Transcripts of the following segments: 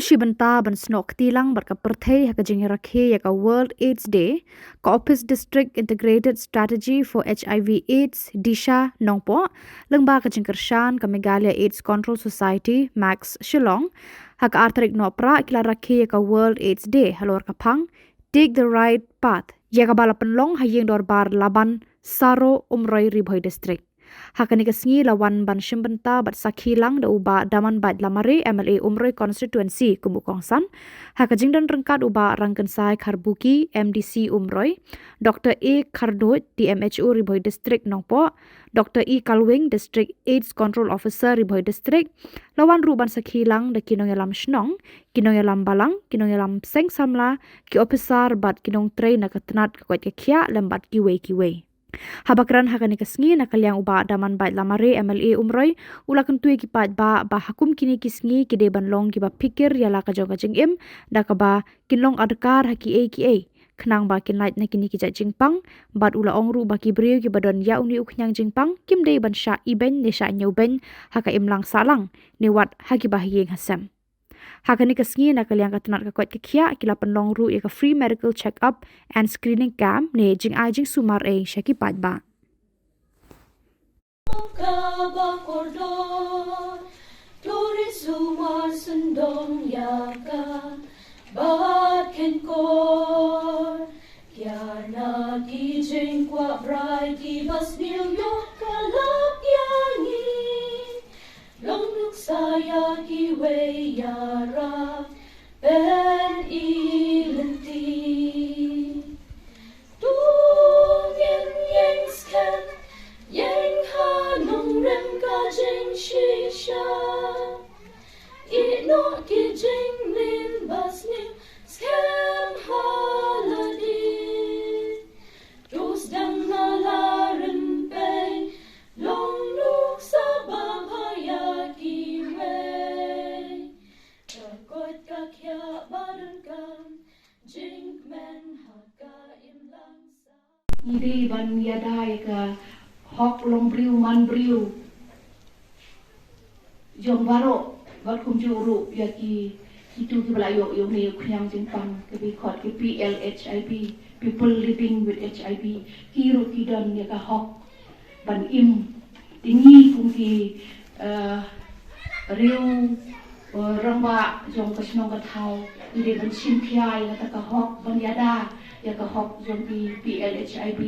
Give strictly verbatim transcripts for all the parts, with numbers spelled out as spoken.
Shi bynta ban snoh kti lang bad ka pyrthei ha ka jingrakhe ïa ka World AIDS Day, ka Office District Integrated Strategy for HIV AIDS, DISHA, Nongpoh, lyngba ka jingkyrshan ka Meghalaya AIDS Control Society, MACS, Shillong, ha ka ar tarik Nohprah ki la rakhe ïa ka World AIDS Day halor ka phang Take the Right Path, ïa kaba la pynlong ha ïing dorbar Laban Saro, Umroi, Ri Bhoi District. Ha kane ka sngi la wan ban shim bynta bad sakhi lang da u Bah Damanbait Lamare, MLA Umroi Constituency, kum u kongsan. Ha ka jingdon ryngkat u Bah Rangkynsai Kharbuki, MDC Umroi, Doctor A Kharduid, DMHO Ri Bhoi District Nongpoh, Doctor E Kalwing, District AIDS Control Officer, Ri Bhoi District. La wan ruh ban sakhi lang da ki nongïalam shnong, ki nongïalam balang, ki nongïalam seng samla, ki officer bad ki nongtrei na ka tnat ka koit ka khiah lem bad kiwei kiwei. Haba kren ha kane ka sngi na ka liang u Bah Damanbait Lamare, MLA Umroi, u la kyntu ïa ki paidbah ba ha kum kine ki sngi ki dei ban long kiba phikir ïa la ka jong ka jingim da kaba kin long adkar ha kiei kiei, khnang ba kin lait na kine ki jait jingpang. Bad u la ong ruh ba ki briew kiba don ïa une u khñiang jingpang kim dei ban shah ibeiñ ne shah ñiewbeiñ ha ka imlang sahlang, ne wat ha kiba ha ïing ha sem. Ha kane ka sngi na ka liang ka tnat ka koit ka khiah ki la pynlong ruh ïa ka free medical check-up and screening camp ne jingai jingsumar ei sha ki paidbah. Ka ba kordor, to ri sumar sendong ïa ka, bad ken kor, kiar na ki jingkwah brai kiba sniew ïoh ka lap ïa ngi. Long nuksa ïa kiwei ïarap pyn-i lynti. To ngin ïeng skhem, ïeng ha nongrim ka jingshisha. Ïeh noh ki jingmlien ba sniew skhem ha lade. To sdang na la rympei, long nuksa babha ïa kiwei. Ka koit ka khiah ba donkam jingkmen ha ka imlang sah. Ngi dei ban ïada ïa ka hok longbriew manbriew jong baroh, bad kumjuh ruh ïa ki, kitu kiba la ïoh ïa une u khñiang jingpang kaba khot ki P L H I V, people living with H I V, ki ruh ki don ïa ka hok ban im. Te ngi kum ki, eh, riew, eh, rangbah jong ka shnong ka thaw, ngi dei ban shim khia ïa kata ka hok ban ïada ïa ka hok jong ki P L H I V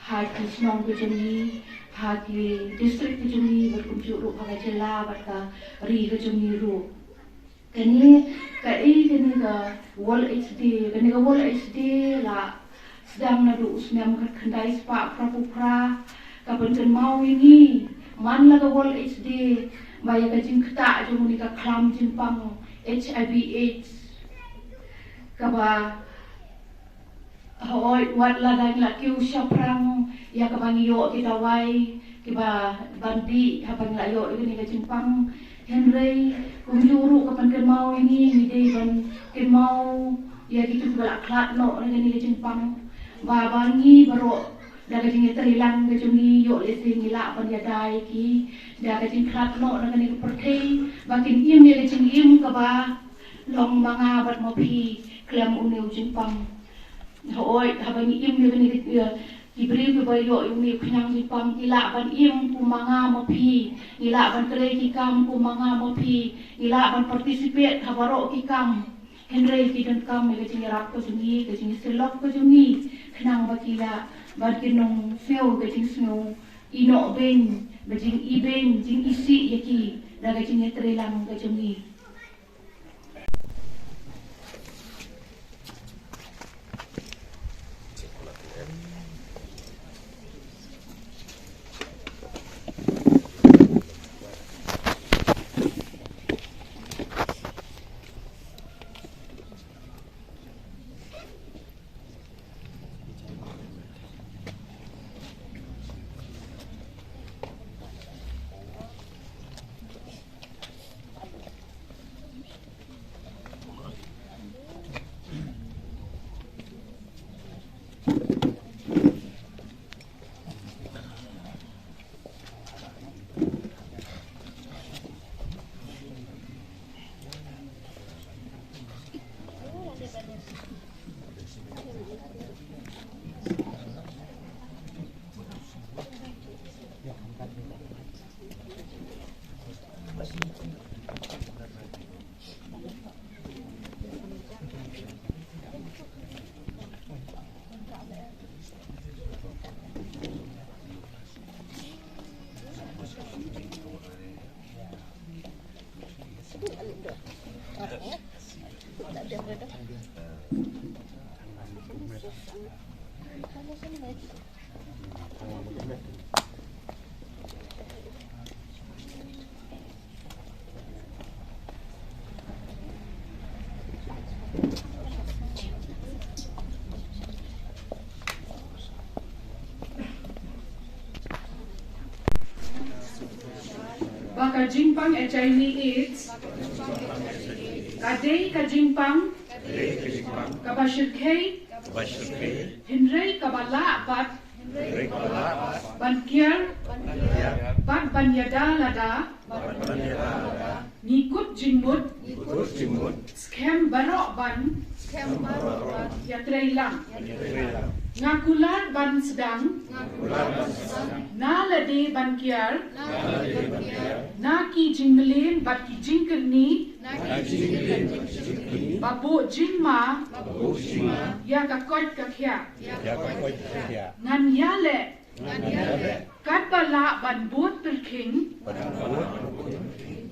ha ki shnong ka jong ngi, ha ki district ka jong ngi, bad kumjuh ruh ha ka jylla bad ka ri ka jong ngi ruh. Kane, kaei kane ka World AIDS Day, kane ka World AIDS Day la sdang naduh u snem khatkhyndai spah phraphew phra, ka pynkynmaw ïa ngi man la ka World AIDS Day ba ïa ka jingktah jong une ka khlam jingpang H I V AIDS, kaba hooid, wat la dang la kiew shaphrang ïa kaba ngi ïoh ki dawai kiba ban dih haba ngi la ïoh ïa kane ka jingpang. Hynrei kumjuh ruh ka pynkynmaw ïa ngi, ngi dei ban kynmaw ïa kitu kiba la khlad noh na kane ka jingpang, ba, ba ngi baroh da ka jingïatreilang ka jong ngi ïoh lehse ngi lah ban ïada ïa ki da ka jingkhlad noh na kane ka pyrthei, ba kin im ïa ka jingim kaba long ma nga bad ma phi khlem une u jingpang. Hooid, haba ngi im ïa kane ka, ïa ki briew kiba ïoh ïa une u khñiang jingpang, ki lah ban im kum ma nga ma phi, ngi lah ban trei ki kam kum ma nga ma phi, ngi lah ban participate ha baroh ki kam. Hynrei ki donkam ïa ka jingïarap ka jong ngi, ka jingïasyllok ka jong ngi, khnang ba ki ïa, ba kin ym sngew ka jingsngew ïehnoh beiñ, ba jingibeiñ, jingisih ïa ki da ka jingïatreilang ka jong ngi. Ba ka jingpang H I V AIDS ka dei ka jingpang kaba shyrkhei, hynrei kaba lah bad ban kiar bad ban ïada lada ngi kut jingmut skhem baroh ban ïatrei lang. Nga kular ban sdang na lade ban kiar na ki jingmlien bad ki jingkyrni ba buh jingma ïa ka koit ka khiah. Ngan ïaleh katba lah ban bud pyrkhing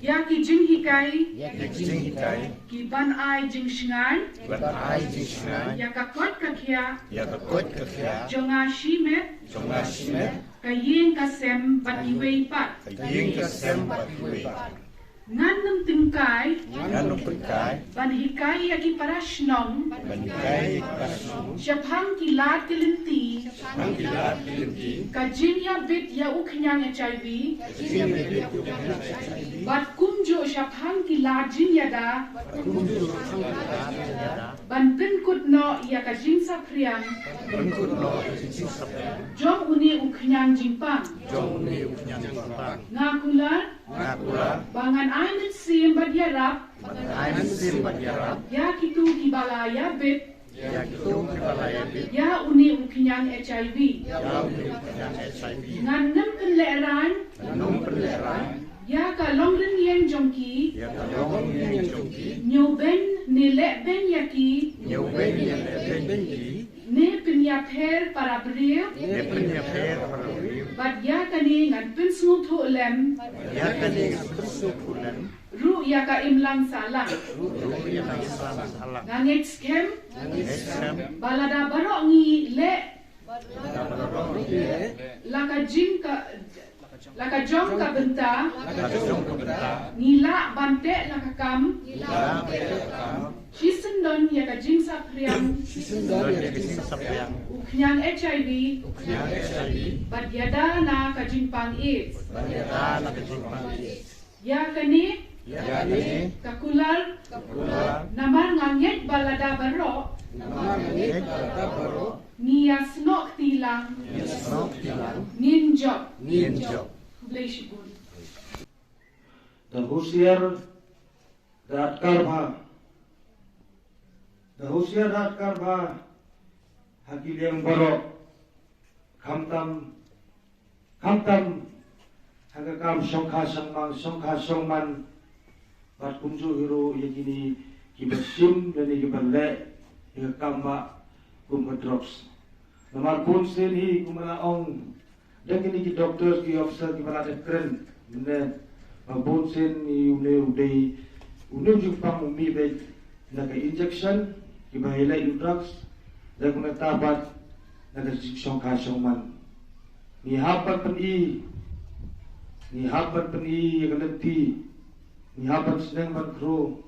ïa ki jinghikai ki ban ai jingshngaiñ ïa ka koit ka khiah jong nga shimet, ka ïing ka sem bad kiwei pat. Ngan nym tyngkai ban hikai ïa ki para shnong shaphang ki lad ki lynti ka jingïabit ïa u khñiang H I V bad kumjuh shaphang ki lad jingïada ban pynkut noh ïa ka jingsaphriang jong une u khñiang jingpang. Nga kular ba ngan ai mynsiem bad ïarap ïa kito kiba la ïabit ïa une u khñiang H I V. Ngan nym pynlehraiñ ïa ka longrynïeng jong ki, ñiewbeiñ ne lehbeiñ ïa ki, ne pynïapher para briew. Bad ïa kane ngan pynsngewthuh lem ruh ïa ka imlang sahlang. Nga ngeit skhem ba lada baroh ngi leh la ka jong ka bynta, ngi lah ban teh la ka kam shisyndon ïa ka jingsaphriang u khñiang H I V bad ïada na ka jingpang AIDS. Ïa kane ka kular namar nga ngeit ba lada baroh ngi ïasnoh kti lang ngin jop. Khublei shibun. Da husiar da atkar bha, da husiar da atkar bha ha ki liang baroh, khamtam khamtam ha ka kam shongkha shongman, shongkha shongman bad kumjuh hi ruh ïa kine kiba shim lane kiba leh ïa ka kam ba kum ka drugs. Namar bun sien hi kumba la ong da kine ki doctors ki officer kiba la dep kren mynne ba bun sien hi une u dei une u jingpang u mih beit na ka injection kiba ïaleh ïa u drugs, da kumta pat na ka jingshongkha shongman. Ngi hap ban pyni, ngi hap ban pyni ïa ka lynti, ngi hap ban sneng ban khru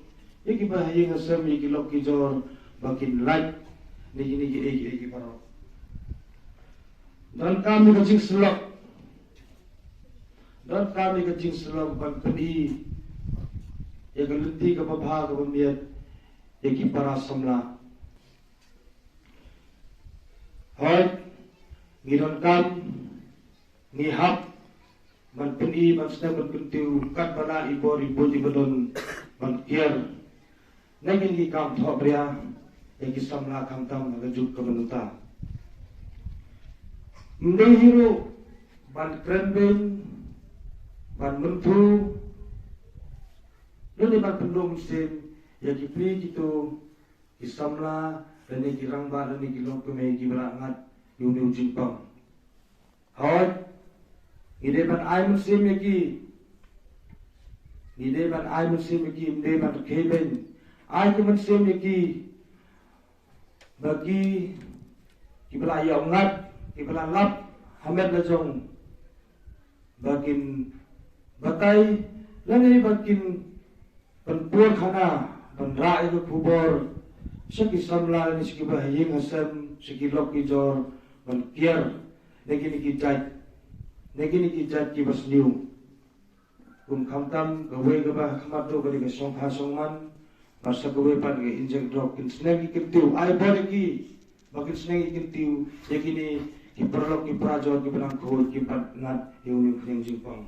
ïa kiba ha ïing ha sem, ïa ki lok ki jor ba kin lait na kine kiei kiei baroh. Donkam ïa ka jingsyllok, donkam ïa ka jingsyllok ban pyni ïa ka lynti kaba bha kaba miat ïa ki para samla. Hooid, ngi donkam, ngi hap ban pyni, ban sdang, ban kyntiew katba lah i bor i buit iba don ban kiar na kine ki kam thohbria ïa ki samla khamtam ha ka juk kaba mynta. Ym dei hi ruh ban kren beiñ, ban mynthuh lane ban pynduh mynsiem ïa ki pli kito ki samla lane ki rangbah lane ki longkmie kiba la ngat ïa une u jingpang. Hooid, ngi dei ban ai mynsiem ïa ki, ngi dei ban ai mynsiem ïa ki, ym dei ban rkhie beiñ. Ai ki mynsiem ïa ki ba ki ki ba la ïoh ngat, ki ba la lap ha met la jong, ba kin batai lane ba kin pynpur khana, ban rah ïa ka khubor sha ki samla ne sha ki ba ha ïing ha sem, sha ki lok ki jor, ban kiar na kine ki jait, na kine ki jait ki ba sniew. Kum khamtam kawei kaba ha khmat ruh ka dei ka shongkha shongman, bad sa kawei pat ka injek drok, kin sneng ki kyntiew, ai bor ïa ki ba kin sneng ki kyntiew ïa kine ki paralok ki parajor ki ba nang khuid ki ba nat ïa une u khñiang jingpang.